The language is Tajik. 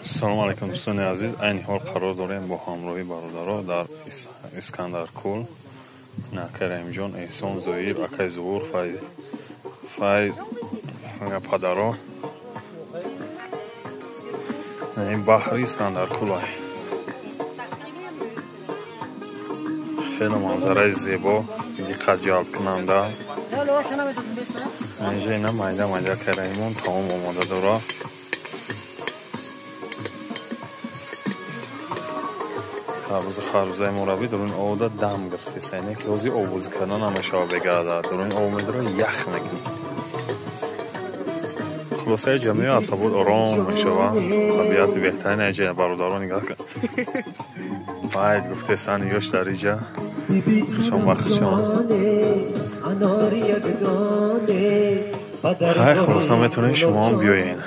Салому алайкум, дӯстони азиз. Айни ҳол қарор дорем бо ҳамроҳи бародаро дар Искандаркӯл. Акай Раҳимҷон, Эҳсон, Зоир, акай Зуҳур, Файз, падаро. Ин баҳри Искандаркӯл. Хеле манзараи зебо, диққатҷалбкунанда. Инҷа ина майда майда акай Раҳимон таом омода дорад. Харбуза, харбузаи мураббӣ даруни овода дам гирифтест, яъне ки ҳозир оббозӣ кардан намешавад, бегарда даруни об медора, ях мекунӣ. Хулосаи ҷамъи асабот ором мешавад. Табиати беҳтарин аҷа, бародаро, нигаҳ кун. Байд гуфтесан ёш дар иҷа хушон ба хушон. Хай, хулоса, метавонед шумоам биёед.